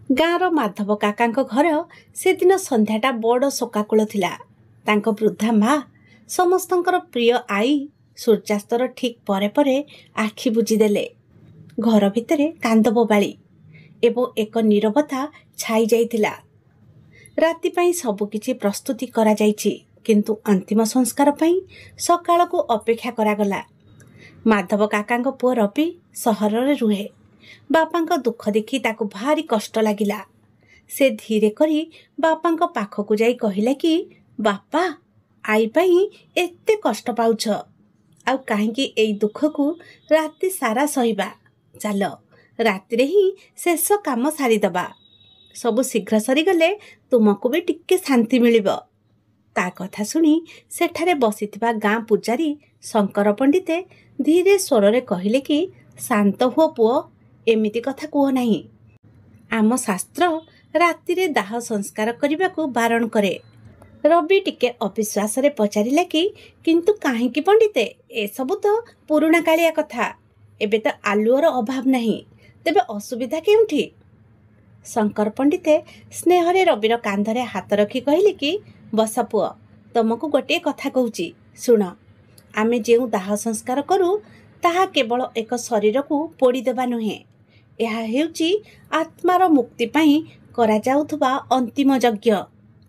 ଗାଁର ମାଧବ କାକାଙ୍କ ଘର ସେଦିନ ସନ୍ଧ୍ୟାଟା ବଡ଼ ଶୋକାକୁଳ ଥିଲା। ତାଙ୍କ ବୃଦ୍ଧା ମା, ସମସ୍ତଙ୍କର ପ୍ରିୟ ଆଈ, ସୂର୍ଯ୍ୟାସ୍ତର ଠିକ୍ ପରେ ପରେ ଆଖି ବୁଜିଦେଲେ। ଘର ଭିତରେ କାନ୍ଦ ବୋବାଳି ଏବଂ ଏକ ନୀରବତା ଛାଇ ଯାଇଥିଲା। ରାତି ପାଇଁ ସବୁକିଛି ପ୍ରସ୍ତୁତି କରାଯାଇଛି, କିନ୍ତୁ ଅନ୍ତିମ ସଂସ୍କାର ପାଇଁ ସକାଳକୁ ଅପେକ୍ଷା କରାଗଲା। ମାଧବ କାକାଙ୍କ ପୁଅ ରବି ସହରରେ ରୁହେ। ବାପାଙ୍କ ଦୁଃଖ ଦେଖି ତାକୁ ଭାରି କଷ୍ଟ ଲାଗିଲା। ସେ ଧୀରେ କରି ବାପାଙ୍କ ପାଖକୁ ଯାଇ କହିଲା କି, ବାପା, ଆଈ ପାଇଁ ଏତେ କଷ୍ଟ ପାଉଛ, ଆଉ କାହିଁକି ଏଇ ଦୁଃଖକୁ ରାତି ସାରା ସହିବା? ଚାଲ, ରାତିରେ ହିଁ ଶେଷ କାମ ସାରିଦେବା। ସବୁ ଶୀଘ୍ର ସରିଗଲେ ତୁମକୁ ବି ଟିକେ ଶାନ୍ତି ମିଳିବ। ତା କଥା ଶୁଣି ସେଠାରେ ବସିଥିବା ଗାଁ ପୂଜାରୀ ଶଙ୍କର ପଣ୍ଡିତେ ଧୀରେ ସ୍ୱରରେ କହିଲେ କି, ଶାନ୍ତ ହୁଅ ପୁଅ, ଏମିତି କଥା କୁହ ନାହିଁ। ଆମ ଶାସ୍ତ୍ର ରାତିରେ ଦାହ ସଂସ୍କାର କରିବାକୁ ବାରଣ କରେ। ରବି ଟିକେ ଅବିଶ୍ୱାସରେ ପଚାରିଲା କି, କିନ୍ତୁ କାହିଁକି ପଣ୍ଡିତେ? ଏସବୁ ତ ପୁରୁଣା କାଳିଆ କଥା। ଏବେ ତ ଆଲୁଅର ଅଭାବ ନାହିଁ, ତେବେ ଅସୁବିଧା କେଉଁଠି? ଶଙ୍କର ପଣ୍ଡିତେ ସ୍ନେହରେ ରବିର କାନ୍ଧରେ ହାତ ରଖି କହିଲେ କି, ବସ ପୁଅ, ତମକୁ ଗୋଟିଏ କଥା କହୁଛି, ଶୁଣ। ଆମେ ଯେଉଁ ଦାହ ସଂସ୍କାର କରୁ, ତାହା କେବଳ ଏକ ଶରୀରକୁ ପୋଡ଼ିଦେବା ନୁହେଁ। ଏହା ହେଉଛି ଆତ୍ମାର ମୁକ୍ତି ପାଇଁ କରାଯାଉଥିବା ଅନ୍ତିମ ଯଜ୍ଞ।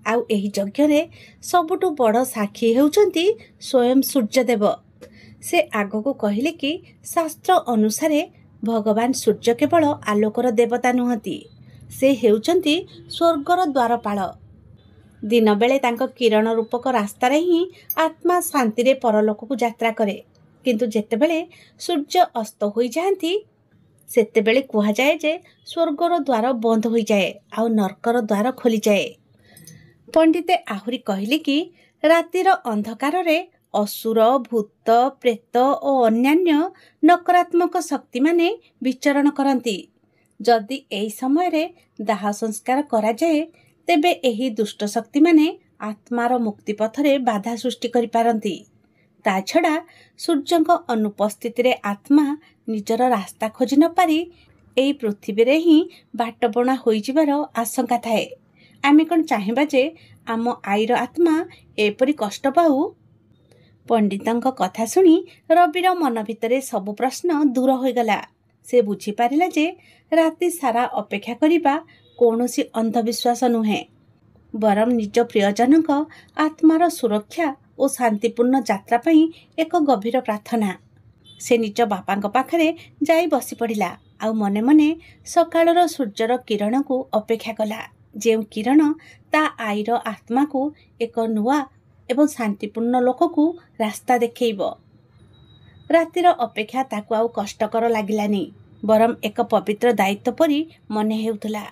ଆଉ ଏହି ଯଜ୍ଞରେ ସବୁଠୁ ବଡ଼ ସାକ୍ଷୀ ହେଉଛନ୍ତି ସ୍ୱୟଂ ସୂର୍ଯ୍ୟଦେବ। ସେ ଆଗକୁ କହିଲେ କି, ଶାସ୍ତ୍ର ଅନୁସାରେ ଭଗବାନ ସୂର୍ଯ୍ୟ କେବଳ ଆଲୋକର ଦେବତା ନୁହନ୍ତି, ସେ ହେଉଛନ୍ତି ସ୍ୱର୍ଗର ଦ୍ୱାରପାଳ। ଦିନବେଳେ ତାଙ୍କ କିରଣ ରୂପକ ରାସ୍ତାରେ ହିଁ ଆତ୍ମା ଶାନ୍ତିରେ ପରଲୋକକୁ ଯାତ୍ରା କରେ। କିନ୍ତୁ ଯେତେବେଳେ ସୂର୍ଯ୍ୟ ଅସ୍ତ ହୋଇଯାଆନ୍ତି, ସେତେବେଳେ କୁହାଯାଏ ଯେ ସ୍ୱର୍ଗର ଦ୍ୱାର ବନ୍ଦ ହୋଇଯାଏ ଆଉ ନର୍କର ଦ୍ୱାର ଖୋଲିଯାଏ। ପଣ୍ଡିତେ ଆହୁରି କହିଲେ କି, ରାତିର ଅନ୍ଧକାରରେ ଅସୁର, ଭୂତ, ପ୍ରେତ ଓ ଅନ୍ୟାନ୍ୟ ନକାରାତ୍ମକ ଶକ୍ତିମାନେ ବିଚରଣ କରନ୍ତି। ଯଦି ଏହି ସମୟରେ ଦାହ ସଂସ୍କାର କରାଯାଏ, ତେବେ ଏହି ଦୁଷ୍ଟ ଶକ୍ତିମାନେ ଆତ୍ମାର ମୁକ୍ତି ପଥରେ ବାଧା ସୃଷ୍ଟି କରିପାରନ୍ତି। ତା ଛଡ଼ା ସୂର୍ଯ୍ୟଙ୍କ ଅନୁପସ୍ଥିତିରେ ଆତ୍ମା ନିଜର ରାସ୍ତା ଖୋଜି ନପାରି ଏହି ପୃଥିବୀରେ ହିଁ ବାଟବଣା ହୋଇଯିବାର ଆଶଙ୍କା ଥାଏ। ଆମେ କ'ଣ ଚାହିଁବା ଯେ ଆମ ଆଈର ଆତ୍ମା ଏପରି କଷ୍ଟ ପାଉ? ପଣ୍ଡିତଙ୍କ କଥା ଶୁଣି ରବିର ମନ ଭିତରେ ସବୁ ପ୍ରଶ୍ନ ଦୂର ହୋଇଗଲା। ସେ ବୁଝିପାରିଲା ଯେ ରାତି ସାରା ଅପେକ୍ଷା କରିବା କୌଣସି ଅନ୍ଧବିଶ୍ୱାସ ନୁହେଁ, ବରଂ ନିଜ ପ୍ରିୟଜନଙ୍କ ଆତ୍ମାର ସୁରକ୍ଷା ଓ ଶାନ୍ତିପୂର୍ଣ୍ଣ ଯାତ୍ରା ପାଇଁ ଏକ ଗଭୀର ପ୍ରାର୍ଥନା। ସେ ନିଜ ବାପାଙ୍କ ପାଖରେ ଯାଇ ବସି ପଡ଼ିଲା ଆଉ ମନେ ମନେ ସକାଳର ସୂର୍ଯ୍ୟର କିରଣକୁ ଅପେକ୍ଷା କଲା, ଯେଉଁ କିରଣ ତା ଆଈର ଆତ୍ମାକୁ ଏକ ନୂଆ ଏବଂ ଶାନ୍ତିପୂର୍ଣ୍ଣ ଲୋକକୁ ରାସ୍ତା ଦେଖେଇବ। ରାତିର ଅପେକ୍ଷା ତାକୁ ଆଉ କଷ୍ଟକର ଲାଗିଲାନି, ବରଂ ଏକ ପବିତ୍ର ଦାୟିତ୍ୱ ପରି ମନେ ହେଉଥିଲା।